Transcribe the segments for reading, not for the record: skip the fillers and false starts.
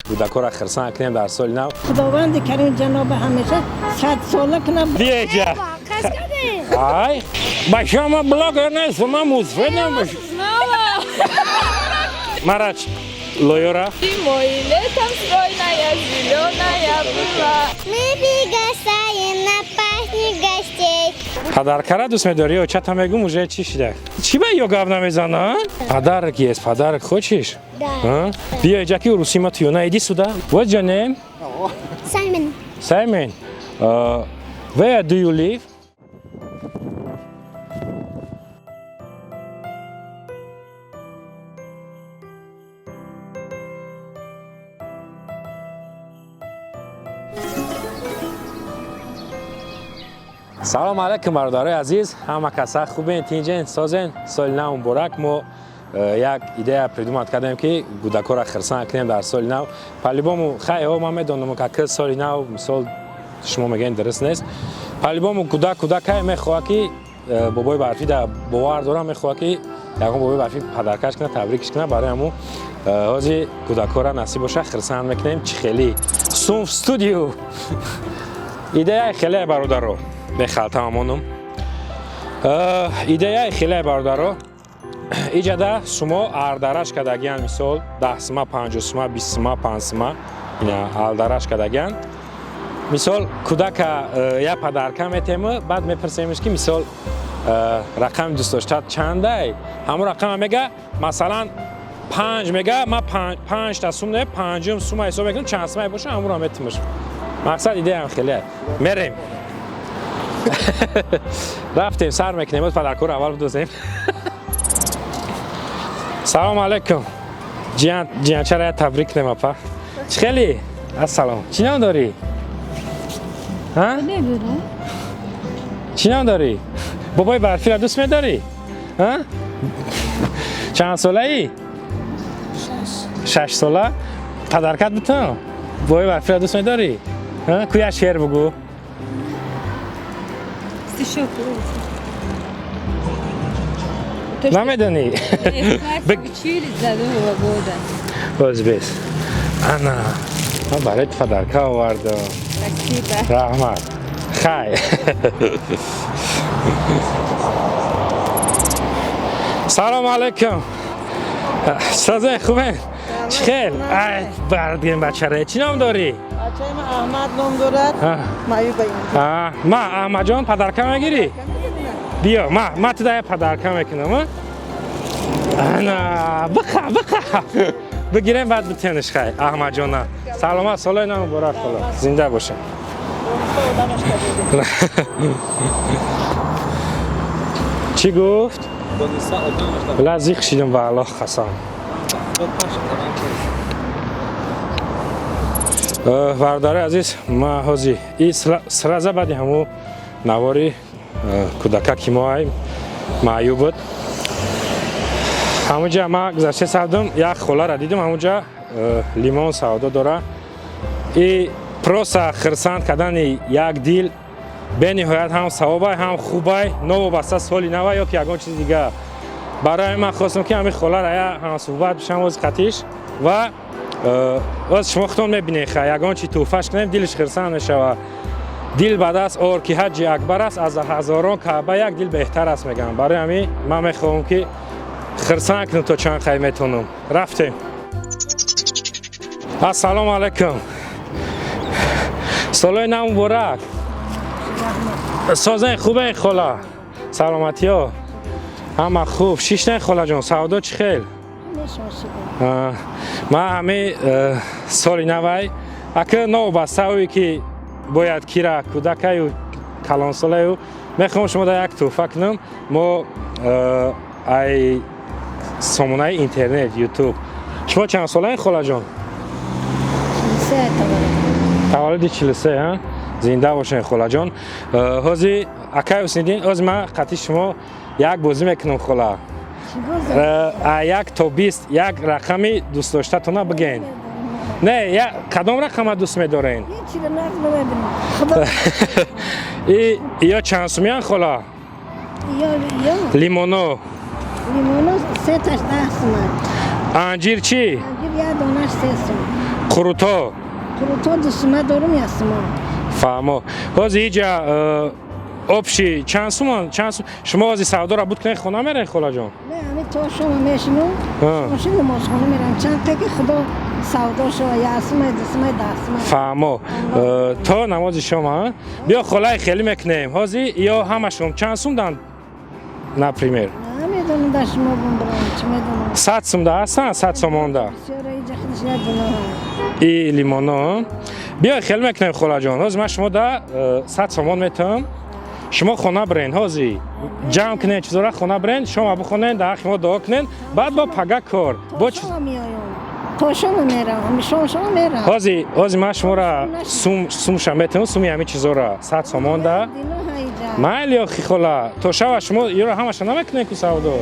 Кӯдакҳоро хирсан кунем дар соли нав. Худованди Карим ҷаноба ҳамеша садсола кунад. Биеҷа. Ай, ба шумо блогер нестам, ман мусфидам. Марач лоёра. Зимой и летом стройная, зеленая была. Мы приглашаем на праздник гостей. Подаркара дӯст медорӣ ё чата мегум уже чӣ шида? Чӣ ба ё гап намезана? Подарок есть, подарок хочешь? Да. А? Биё иҷа ки русӣ ма туёна, иди сюда. What's your name? Саймон. Simon. Where do you live? Салом алайкум, бародарои азиз, ҳама каса хубен, тинҷен, созен? Соли нав муборак. Мо як идея придумать кардем, ки кӯдакҳоро хирсан кунем дар соли нав. По-любому, хай, о, ман медонам, как соли нав, мисол, шумо мегӯед, дуруст нест. По-любому кӯдак кӯдакае мехоҳад, ки бобои барфӣ да бовар дорам, мехоҳад, ки ягон бобои барфӣ подаркаш кунад, табрикш кунад. Барои ҳамун ҳозир кӯдакҳоро насиб боша хирсанд мекунем. Чӣ хеле сум в студию идеяи хеле, бародаро, бехалтамамонум. Идеяи хеле, бародаро, иҷада шумо ардараш кардагиян, мисол, 10 сума, 50 сума, 20 сума, 5 сума, ина алдараш кардагиян. Мисол, кӯдака як подарка метему, баъд мепурсемш, ки, мисол, рақами дӯстдоштат чандай? Ҳамон рақама мега, масалан, панҷ мега. Ма панҷта сум не, панҷум сума ҳисоб мекунам, чанд сумае боша, ҳамонро метимаш. Мақсад, идеям хеле. Мерем, рафтем, сар мекунем, боз подаркоро аввал бидозем. Салом алайкум, ҷиянчара я табрик кунем. Апа, чӣ хели? Ассалом, чӣ ном дорӣ? Чӣ ном дорӣ? Бобои барфиро дӯст медорӣ? Чанд солаӣ? 6 сола. Подаркат бутон. Бобои барфиро дӯст медорӣ? Куя шеър бугӯ. Стишок. Намедонӣ? Учили до Нового года. Боз бес. Ана, ман барои подарка овардам. Спасибо. Раҳмат, хай. Салом алайкум, созен, хубен? Чӣ хел? Ай, бардгем бачаре. Чӣ ном дорӣ? Бачаи ман Аҳмад ном дорад. Маъюба. Ма, Аҳмадҷон, подарка мегирӣ? Биё, ма туда я подарка мекунам. Ана, биқа, биқа, бигирем, баъд битениш. Хай, Аҳмадҷона, саломат. Солои нав муборак, хола, зинда боша. Чӣ гуфт? Ла, зиқ шидам, ба Аллоҳ қасам. Бародари азиз, ма ҳозир и сразу баъди ҳамун навори кӯдака, ки мо ай маъюб буд, ҳамунҷа ма гузашта савдум, як холара дидум, ҳамунҷа лимон савдо дора. И просто хирсанд кардани як дил бениҳоят ҳам савобай, ҳам хубай, новобаста соли нава ё ки ягон чизи дигар. Барои ман хостам, ки ҳамин холара я ҳамсуҳбат бишам ози қатиш ва оз шумо худтон мебинед. Ха, ягон чи тӯҳфаш кунем, дилиш хирсанд мешавад. Дил ба даст ор, ки ҳаҷҷи акбар аст, аз ҳазорон каъба як дил беҳтар аст, мегӯям. Барои ҳамин ман мехоҳам, ки хирсанд кунам то чанд қай метавонам. Рафтем. Ассалому алайкум, солои нав муборак. Созен, хубен, хола? Саломатиё ҳама хуб? Шиштен, холаҷон? Савдо чӣ хел? Ман ҳамин соли навай ака новобастаое, ки бояд кира кӯдакаю калонсолаю, мехоҳам шумо да як тӯҳфа кунам. Мо ай сомонаи интернет, Ютуб. Шумо чанд солаен, холаҷон? Таваллуди 43? Зинда бошен, холаҷон. Ҳозир, акай Ҳусниддин, ҳозир ман қатъи шумо як бозӣ мекунам, хола. 1 то 20 як рақами дӯстдоштатона бигӯен. Не, кадом рақама дӯст медорен? И ё чанд сумиян, хола, лимоно? Лимоно сеташ 10 суман. Анҷир чӣ? Анҷир як донаш 3 сум. Қуруто. Қуруто 2 сума дорум, 1 сума. Фаҳмо. Ҳозир иҷа общий чанд сумон, чанд сум шумо ҳозир савдоро буд кунед, хона мерен, холаҷон? Не, ҳами то шома мешинум. Шомши намозхона мерам. Чанд ки худо савдо шава, 1 сумай, 2 сумай, 10 сумай. Фаҳмо. То намози шома биё, холаи, хеле мекунем. Ҳозир ё ҳамашон чанд сум дан, например? Намедонам, дар шумо бумбарам, чӣ медонам. 100 сум да ҳастанд, 100 сомонда. Бисёра иҷа худаш як гуноҳ. И лимоно биё, хеле мекунем, холаҷон. Ҳозир ман шумо да 100 сомон метавам, шумо хона бирен, ҳозир ҷамъ кунен чизора, хона бирен, шома бихонен, дар ҳаққи мо дуо кунен, баъд бо пага кор бо То шома меоям. То шома мерам, ҳами шом шома мерам. Ҳозир ман шуморо сумша метавам, суми ҳами чизора 100 сомон да. Дино ҳайҷа. Майли, охи, хола, то шава шумо ёро ҳамаша намекунен ку савдо,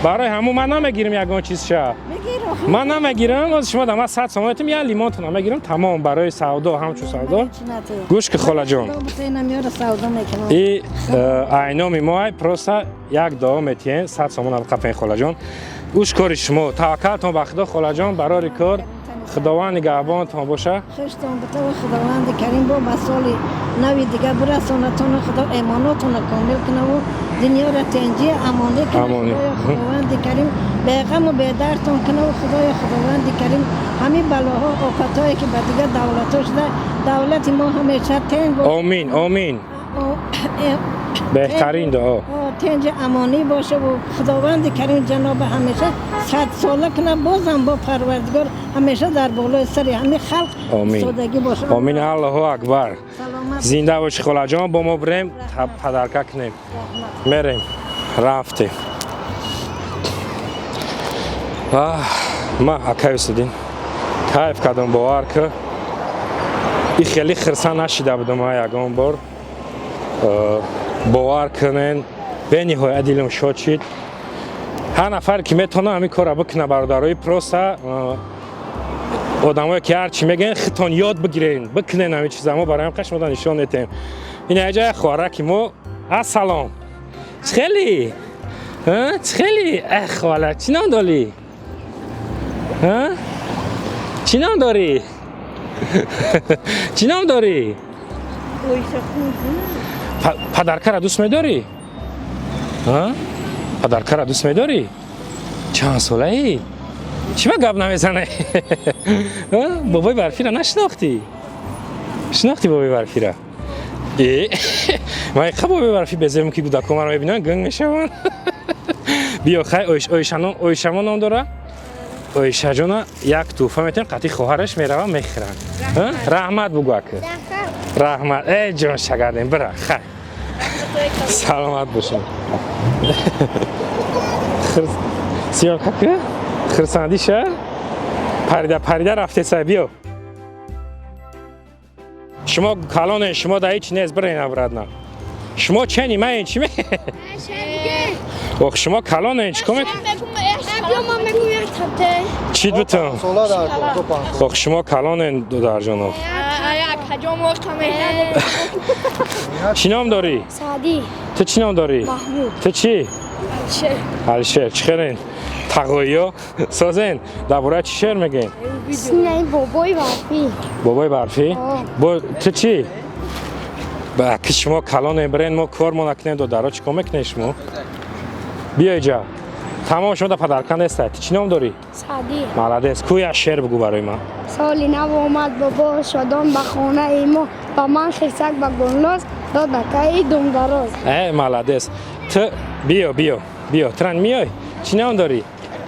барои ҳамун ман намегирим ягон чизша. Бигир охи. Ман намегирам. Ҳозир шумо да ман 100 сомон метавам, як лимонтона мегирам, тамом, барои савдо, ҳамчун савдо. Гӯш ки, холаҷон. Намёра савдо мекунам. И айноми мо ай просто як дуо метиҳен, 100 сомона биқапен, холаҷон. Уш кори шумо, таваккалтон ба худо, холаҷон, барори кор, худованд нигаҳбонтон боша. Хуштон битава, худованди карим бо ба соли нави дига бирасонатону худо эмонотона комил кунаву дунёра тенҷи амонӣ куна. Амонӣ. Худоё худованди карим беғаму бедардтон кунаву худоё худованди карим ҳамин балоҳо, офатҳое ки ба дигар давлатҳо шуда, давлати мо ҳамеша тенҷ боша. Омин, омин. Беҳтарин дуо. Тенҷи амонӣ бошаву худованди карим ҷаноба ҳамеша садсола куна, бозам бо парвардигор ҳамеша дар болои сари ҳамин халқ Омин. истодагӣ боша. Омин, аллоҳу акбар. Саломат. Зинда бошӣ, холаҷон. Бо мо бирем, подарка кунем. Мерем, рафтем. Ма акай Усудин кайф кардам, бовар ки и хеле хирсан нашида будам ма ягон бор. Бовар кунен, бениҳоят дилам шод шид. Ҳар нафаре ки метавона, ҳамин корро бикуна, бародарои. Просто одамое ки ҳар чӣ мегӯян, хитон ёд бигирен, бикунен ҳамин чиза. Мо барои ҳам шумо нишон метем. Ин аҷа хоҳараки мо. Ассалом, чӣ хели, чӣ хели? Эх, хола, чӣ ном дорӣ? Чӣ ном дорӣ? Чӣ ном дорӣ? Подаркара дӯст медорӣ? Подаркара дӯст медорӣ? Чанд солаӣ? Чӣ ба гап намезанӣ? Бобои барфира нашинохтӣ? Шинохтӣ бобои барфира? Э, ман қа бобои барфӣ безебм, ки кӯдако маро мебинанд, гунг мешаванд. Биё, хай, Оишамо ном дора. Оишаҷона як тӯҳфа метавем, қатъи хоҳараш мерава, мехӯранд. Раҳмат бугӯ, ака. Раҳмат. Э, ҷон шагардем, бира, хай, саломат бошем. Съёмка ки хирсандиша парида парида рафтеса. Биё, шумо калоне, шумо да ҳеч нест, бирен обратно. Шумо чени ман чи ме? Ох, шумо калоне, чӣ кор чит бутум? Ох, шумо калонен, додарҷонов. Чӣ ном дорӣ? Саъдӣ. Ту чӣ ном дорӣ? Маҳмуд. Ту чӣ? Алишер. Чӣ хелен, тағоиё, созен? Дар бораи чӣ шеър мегӯем? Синаи бобои барфӣ. Бобои барфӣ. Бо ту чӣ? Ба ки шумо калоне, бирен, мо кор мо накунем, додаро, чӣ кор мекунед шумо? Биё иҷа, тамом, шумо да подарка неста. Ту чӣ ном дорӣ? Саъдӣ. Молодец. Ку, як шеър бугӯ барои ман. Соли нав омад бобо шодон ба хонаи мо, ба ман хирсак ба гулноз дод, акаи думдароз. Э, молодец. Ту биё, биё, биё, тран миёй. Чӣ ном дорӣ?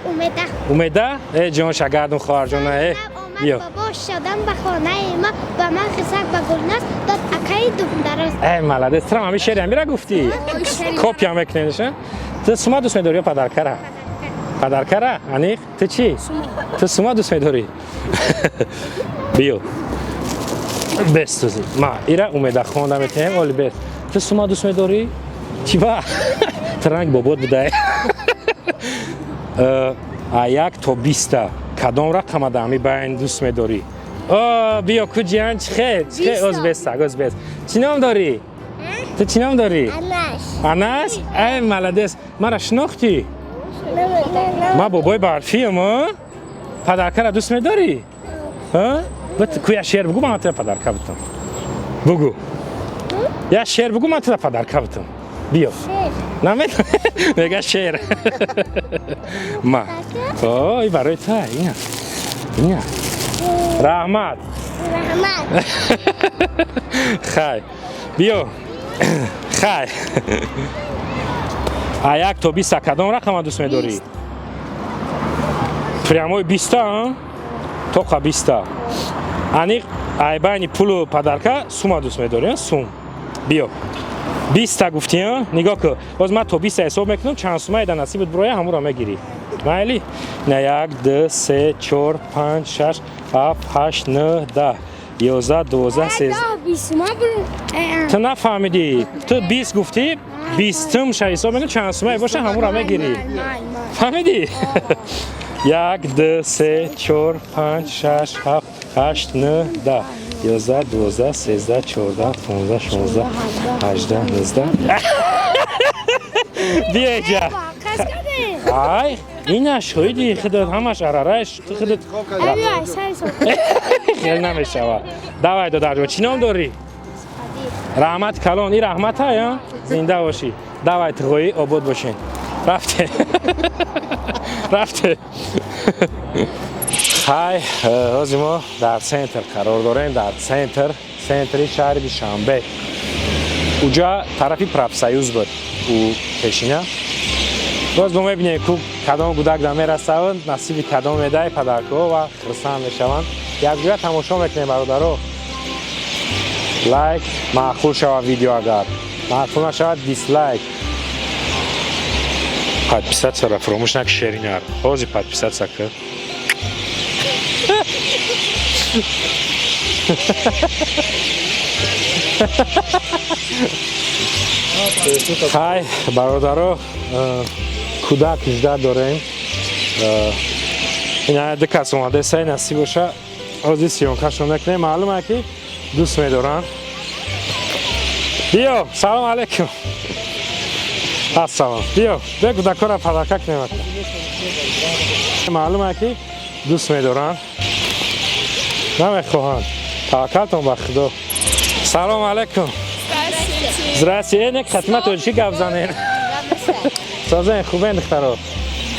Умеда. Умеда. Э, ҷон шагардум, хоҳарҷона, э, биё. Бобо шодон ба хонаи мо, ба ман хирсак ба гулноз дод, акаи думдароз. Э, молодец. Трам ҳамин шеъри ҳамира гуфтӣ, копия мекунедша. Ту сума дӯст медорӣ ё подаркара? Подаркара аниқ. Ту чӣ? Ту сума дӯст медорӣ? Биё, бестӯзи ма ира Умеда хонда метаҳем. Оли, бес. Ту сума дӯст медорӣ? Чӣ ба ту ранг бобот будай? А 1 то 20-та кадом рақама да ҳами байн дӯст медорӣ? О, биё, куҷиян, чӣ хел, чӣ хел? Оз бестак, оз бес. Чӣ ном дорӣ? Ту чӣ ном дорӣ? Анаш. Анас. Ай, молодец. Мара шинохтӣ? Ма бобои барфиам. Подаркара дӯст медорӣ? Ку я шеър бугу, ман тира подарка битам. Бугу. Я шеър бугу, ман тира подарка битам. Биё. Намед? Мега шеър. Ма. Ой, барои та, ина. Ина. Раҳмат. Раҳмат. Хай. Биё. Хай. А 1 то 20 кадом рақама дӯст медорӣ? Прямой 20-та, тоқа 20-та. Аниқ ай байни пулу подарка сума дӯст медорӣ, сум. Биё. 20-та гуфтӣ, нигоҳ кун. Боз ман то 20-та ҳисоб мекунам, чанд сумае дар насибат бироя, ҳамуро мегирӣ. Майли? На, як, ду, се, чор, панҷ, шаш, ҳафт, ҳашт, нӯҳ, 10, 11, 12, 13. Ту нафаҳмидӣ. Ту 20 гуфтӣ, 20-умша ҳисоб мекунам, чанд сумае боша, ҳамуро мегирӣ. Фаҳмидӣ? Як, ду, се, чор, панҷ, шаш, ҳафт, ҳашт, нӯҳ, 10, 11, 12, 13, 14, 15, 16, 18, 19. Биеҷа. Ай, ина шоҳиди худат, ҳамаш арараш, ту худат хел намешава. Давай, додарҷон, чӣ ном дорӣ? Раҳмат калон, и раҳмата, я? Зинда бошӣ. Давай, тиғоӣ, обод бошен. Рафте. Рафте. Хай, ҳозир мо дар центр қарор дорем, дар центр, центри шаҳри Душанбе. Уҷа тарафи Профсоюз буд, ӯ пешина. Боз мо мебинем, ку кадом гудак да мерасаванд, насиби кадом медаи подаркаҳо ва хурсанд мешаванд. Якҷоя тамошо мекунем, бародаро. Лайк маъқул шавад видео, агар маъқул нашавад, дислайк. Подписаться-ро фаромӯш наки, шеринар. Ҳозир подписаться кар. Хай, бародаро, кӯдак жда дорем. Ина ду кас омаде, сай насиб боша, ҳозир съёмкашон мекунем. Маълум ки дӯст медоранд. Биё, салом алейкум. Ассалом. Биё, биё, кӯдакҳоро подарка кунем. Маълум ки дӯст медоранд. Намехоҳанд. Таваккалтон ба Худо. Салом алейкум. Здрасте. Э, не, хатима тоҷикӣ гап занед. Созен, хубен, духтаро?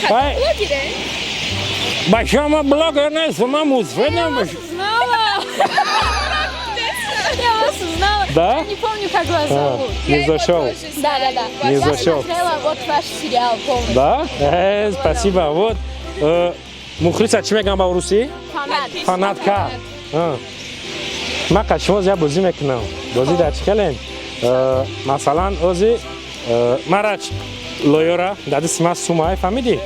Вай, ба шумо блогер нестам, ман мусфидам. Узнала! Я вас узнала. Да? Я не помню, как вас зовут. Не зашел. Да. Не Я зашел. смотрела вот ваш сериал полностью. Да? Спасибо. Вот. Мухлиса чӣ мегӯям ба русӣ? Фанат. Фанатка. Ман қашмо я бозӣ мекунам. Бозӣ дар чӣ хелен? Масалан, ози мара лоёра дар дасти ман сумай, фаҳмидӣ?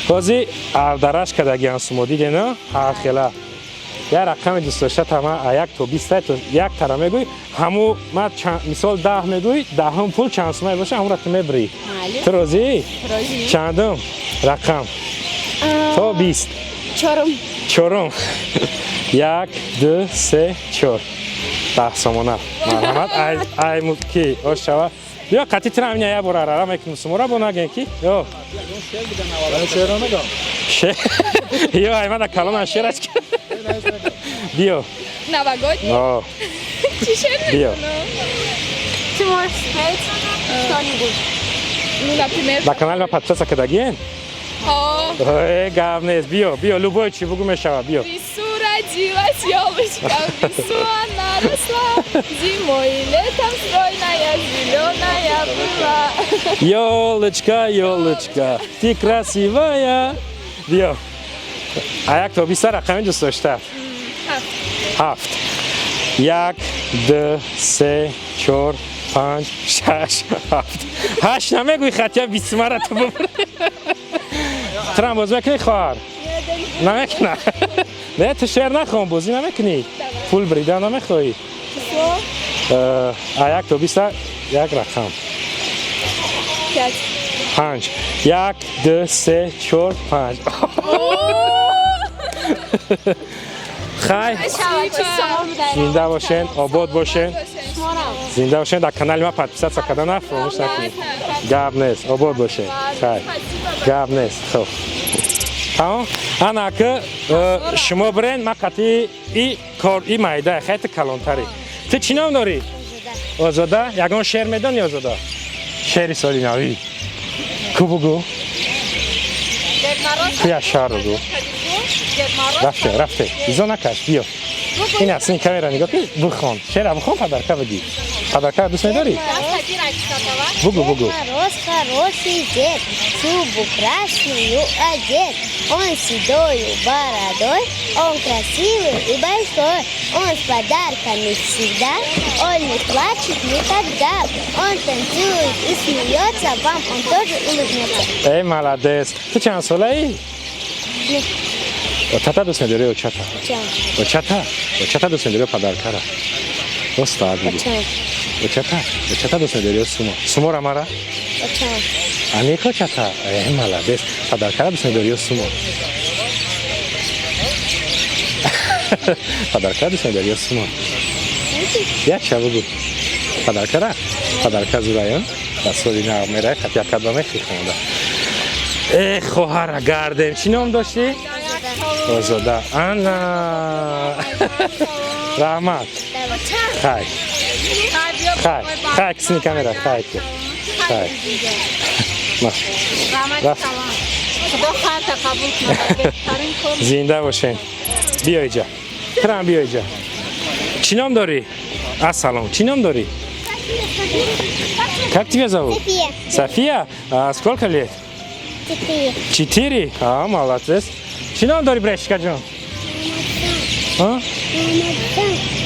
Ози ардараш кардагиан сумо, дидена? Ҳар хела. Я рақами дӯст дошта тама а 1 то 20 то як тара мегӯй, ҳаму ма мисол 10 мегӯй, даҳум пул чанд сумай боша, ҳамура ту мебирӣ. Ту розӣ? Розӣ. Чандум рақам? То 20. Чорум. Чорум. Як, ду, се, чор. 10 сомона. Марҳамат, ай ай ки ош шава. Биё, қати тира ҳамина як бор арара мекунем сумора, бо наген ки. Ё. Шер. Ё, ай мада калона шер аст. Биё. Новогодний? О, Чӣ шер Биё. мекунам? Ты можешь спеть что-нибудь. Ну, например. Ба канали ма подписаться кардагиен? О, Э, гап нест. Биё, биё, любой чи бугу мешава, биё. в лесу родилась елочка, в лесу она росла. Зимой и летом стройная, зеленая была. Ёлочка, ёлочка, ты красивая. Биё. А 1 то 20 рақами дӯст дошта? Ҳафт. Як, ду, се, чор, панҷ, шаш, ҳафт. Ҳашт намегӯй, хатя 20-мара ту бубр. Турам бозӣ мекунӣ, хоҳар? Намекуна. Не, ту шеър нахон, бозӣ намекунӣ. Пул брида намехоҳӣ. А 1 то 20 як рақам. Пять. Панҷ. Як, ду, се, чор, панҷ. Хай, зинда бошен, обод бошен. Зинда бошен, дар канали ма подписаться кардана фаромӯш накунед. Гап нест, обод бошен. Хай, гап нест. Хуб. Тамом, ана ки шумо бирен, ман қатъи и кор и майда хеле калонтарӣ. Ту чӣ ном дорӣ? Озода. Ягон шеър медонӣ, Озода? Шеъри соли навӣ ку бугӯ. Ту як шаҳр бугӯ. Рафте, рафте, изо накаш, биё. Ин аст, ин камера нигоҳ ки, бихон, шеъра бихон, подарка бидӣ. Подарка дӯст медорӣ? Бугӯ, бугӯ. Мороз хороший дед, шубу красную одет. Он седою бородой, он красивый и большой. Он с подарками всегда, он не плачет никогда. Он танцует и смеется, вам он тоже улыбнется. Эй, молодец! Ту чанд солаӣ? Тата дӯст медорӣ, очата? Очата, очата дӯст медорӣ, подаркара? Оста бугӯ. Очата, очата дӯст медорӣ ё сумо? Сумора мара аниқ очата. Э, молодец! Подаркара дӯст медорӣ ё сумо? Подаркара дӯст медорӣ ё сумо? Як ша бугӯ. Подаркара, подарка зураё. Ба соли нав мерай, хат як кадба мехӯри хонда. Э, хоҳара, гардем. Чӣ ном доштӣ? Озода. Ана, раҳмат. Хай, хай, хай, кисни камера, хай ки, хай. Рафт. Зинда бошен. Биё иҷа, трам, биё иҷа. Чӣ ном дорӣ? Ассалом, чӣ ном дорӣ? Как тебя зовут? София. София. А сколько лет? 4. 4. А, молодец! Чӣ ном дорӣ, братишка ҷон?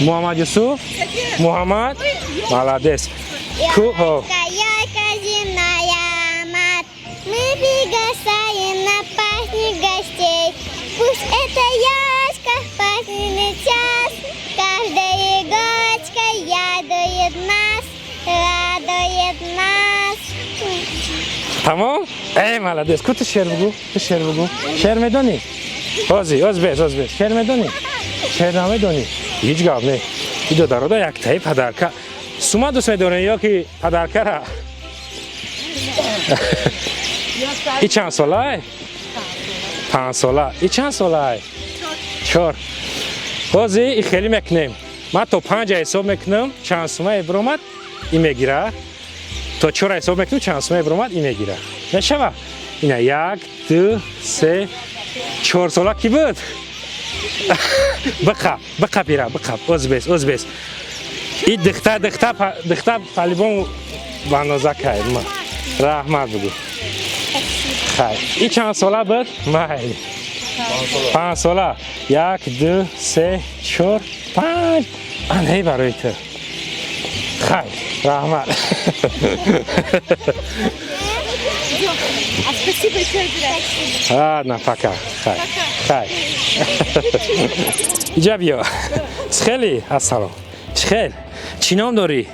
Муҳаммад Юсуф. Муҳаммад, молодец! Ку. Елка, земная мать, мы приглашаем на праздник гостей. Пусть эта елочка в праздничный час каждой иголочкой радует нас, радует нас. Тамом. Эй, молодец! Ку, ту шеър бугӯ, ту шеър бугӯ. Шеър медонӣ? Ҳози, оз бес, оз бес. Шеър медонӣ? Шеър намедонӣ? Ҳеҷ гап не. Идо дарода яктаи подарка. Сума дӯст медорем ё ки подаркара? И чанд солай? 5 сола. И чанд солай? 4. Ҳози и хеле мекунем: ман то панҷа ҳисоб мекунам, чанд сумае биромад, и мегира. То чора ҳисоб мекунам, чанд сумае биромад, и мегира. Мешава? Ина, як, ду, се, 4 сола ки буд? Биқаб, биқаб, ира биқаб. Оз бес, оз бес. И дихта, дихта, дихта по-любому ба кай. Раҳмат бугӯ. Хай, и чанд сола буд? Майли, 5 сола. Як, ду, се, чор, панҷ. Анҳей, барои ту. Хай, раҳмат. Спасибо еще раз. Ладно, пока. Хай. Хай. Иҷа биё. Хеле ассалом. Хел. Чӣ ном дорӣ?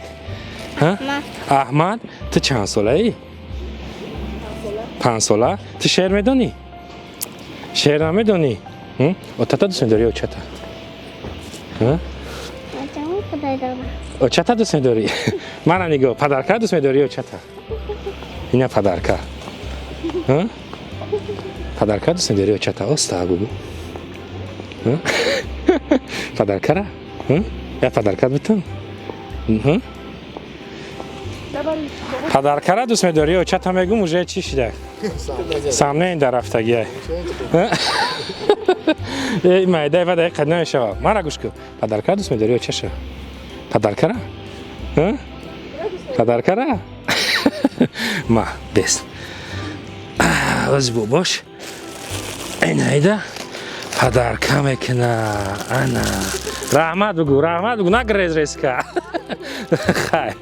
Аҳмад. Ту чанд солаӣ? 5 сола. Ту шеър медонӣ? Шеър намедонӣ? Отата дӯст медорӣ, очата? Очата дӯст медорӣ? Мана нигоҳ, подарка дӯст медорӣ, очата? Ина подарка. Подарка дӯст медорӣ, очата? Оста бугӯ. Подаркара? Я подарка битам? Подаркара дӯст медорӣ, очата? Мегум, уже чӣ шида? Сомнение дар рафтагия. Майдай вадай қад намешава. Мара гӯш кун. Подаркара дӯст медорӣ, очаша? Подаркара? Подаркара? Ма, бес. Оз бобош. Энаида подарка мекуна. Ана. Раҳмат бугӯ, раҳмат бугӯ, нагрез резко. Хай.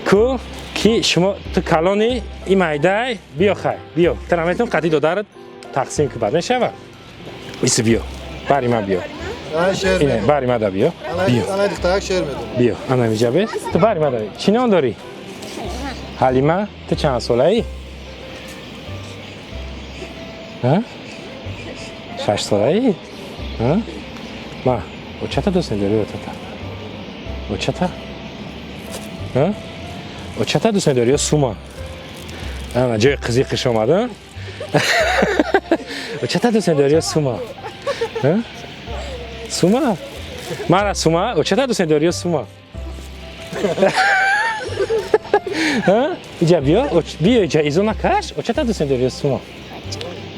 Ку ки шумо, ту калони, и майдай, биё, хай, биё. Ту наметон қати додарат тақсим ки бад мешава. Иси, биё. Бари ман биё. Ине, бари мада биё. Биё. Биё, ана миҷа бес. Ту бари мада. Чӣ ном дорӣ? Ҳалима, ту чанд солаӣ? 6 солаӣ? Ма, очата дӯст медорӣ, отата? Очата? Очата дӯст медорӣ ё сума? Ана ҷои қизиқиш омада. Очата дӯст медорӣ ё сума? А? Сума? Мара сума? Очата дӯст медорӣ ё сума? А? Иҷа биё, биё иҷа, изо накаш. Очата дӯст медорӣ ё сума?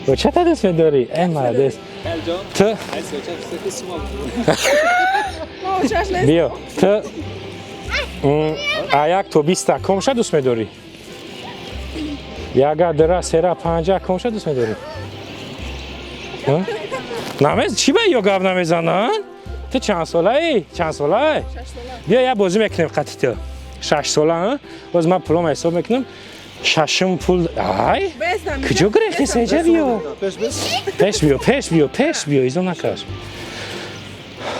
Очата дӯст медорӣ? Э, молодец. Ту биё, ту а як то 20-та комша дӯст медорӣ? Яга, дра, сера, панҷа, комша дӯст медорӣ? А? Намез, чӣ ба ё гап намезананд? Ту чанд солаӣ? Чанд солаӣ? Биё, як бозӣ мекунем қати ту. 6 сола, а? Боз ман пулома ҳисоб мекунам. Шашум пул. Ай? Куҷо гирифти? Сеҷа биё. Пеш биё, пеш биё, пеш биё, изо накаш.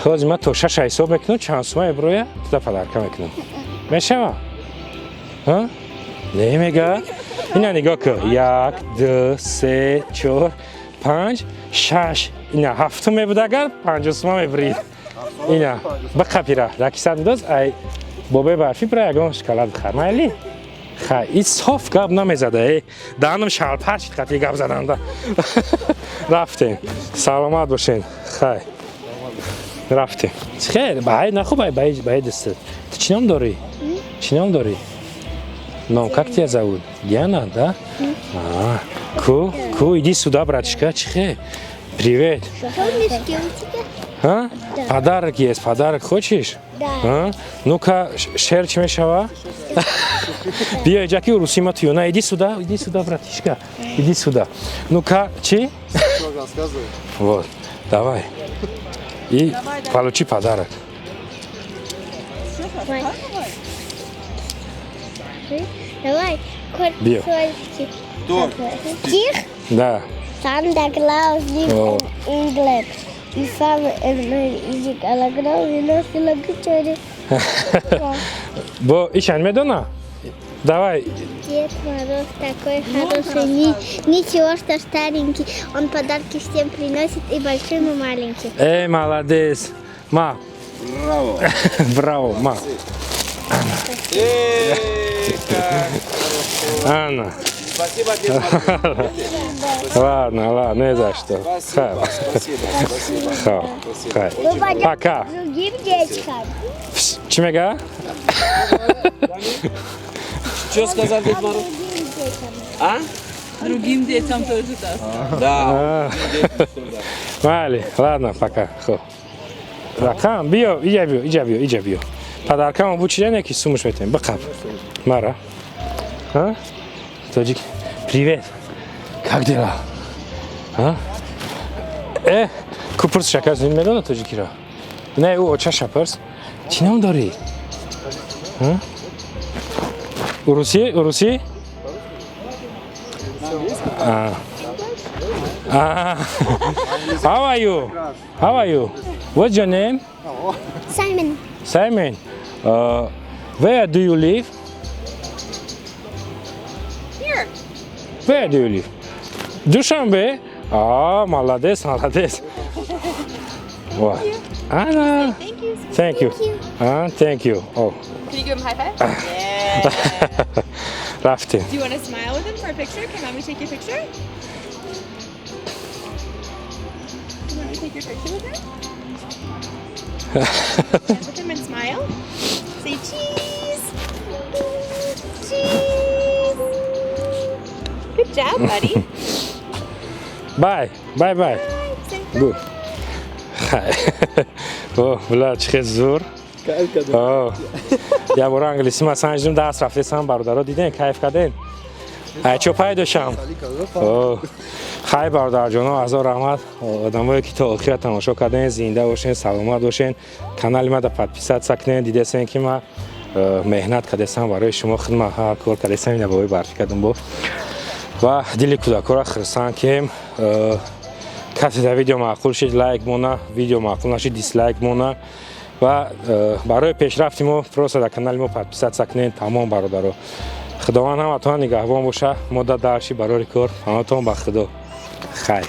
Ҳозир ман то шаша ҳисоб мекунам, чанд сума еброя, туда подарка мекунам. Мешава? А? Не мега? Ина нигоҳ кун. Як, ду, се, чор, панҷ, шаш. Ина ҳафтум мебуд, агар 50 сума мебурид. Ина биқапира. Дар кисат мендоз, ай бобои барфӣ бира, ягон шоколад бихар. Майли? Хай, и соф гап намезада, э. Даҳанам шалпар шид қати гап заданда. Рафтем. Саломат бошен. Хай. Рафтем. Хеле, бай нахуб, бай бай бай дастат. Ту чӣ ном дорӣ? Чӣ ном дорӣ? Ном, как тебя зовут? Диана, да? А, ку, ку, иди сюда, братишка, чихе. Привет. Что в мешке у тебя? А? Подарок есть, подарок хочешь? Да. А? Ну-ка, шер чӣ мешава? Биё, иҷа ки урусӣ ма туё. На, иди сюда, иди сюда, братишка. Иди сюда. Ну-ка, чӣ? Вот, давай. И получи подарок. Давай. Давай, Биё. картошки. Тих. Да. Santa Claus lives О. in England. И сам и Бо ишан медона? Давай. Дед Мороз такой хороший, ничего, что старенький. Он подарки всем приносит, и большим, и маленьким. Эй, молодец. Ма. Браво! Браво, ма. Эй, как хорошо! Анна. Спасибо, Дед Мороз. Ладно, ладно, не за что. Спасибо, спасибо, спасибо. Хай. Хай. Мы пойдем Пока. к другим детям. Чӣ мега? Что сказал Дед Мороз? Другим детям. А? Другим детям тоже даст. Да. Майли, ладно, пока. Хуб. Рақам, биё, иҷа биё, иҷа биё, иҷа биё. Подаркамо бучида, ки сумуш метем. Биқаб. Мара. А? Тоҷик. Привет. Как дела? А? Э, ку пурс шакар медона тоҷикиро? Не, ӯ очаша пурс. Чӣ ном дорӣ? А? Урусӣ? Урусӣ? А. Ah. How are you? How are you? What's your name? Simon. Simon. Where do you live? Here. Where do you live? Dushanbe. Ah, молодец, молодец. Вот. Anna. Thank you. Thank you. Ah, thank you. Oh, Can you give him a high five? Yeah. Рафтем. Do you want to smile with him for a picture? Can mommy take your picture? Can mommy take your picture with him? Stand with him and smile. Say cheese. Cheese. Good job, buddy. Bye. Bye bye. Say Good. Хай. О, бля, чӣ хел зур. О. Я бора англисӣ ма санҷидум, даст рафтесам, бародаро, диден, кайф карден. Ай чо пайдошам. О. Хай, бародарҷоно, ҳазор раҳмат одамое ки то охира тамошо карден. Зинда бошен, саломат бошен. Канали мада подписаться кунен. Дидесен, ки ма меҳнат кардесам барои шумо, хидмат ҳар кор кардесам, ина бобои барфӣ кардум бо ва дили кӯдакҳоро хурсанд кем. Касе дар видео маъқул шид, лайк мона, видео маъқул нашид, дислайк мона ва барои пешрафти мо просто дар канали мо подписаться кунед. Тамом, бародаро, Худованд ҳаматона нигаҳбон боша. Мо да дарши барори кор. Ҳаматон ба Худо, хайр.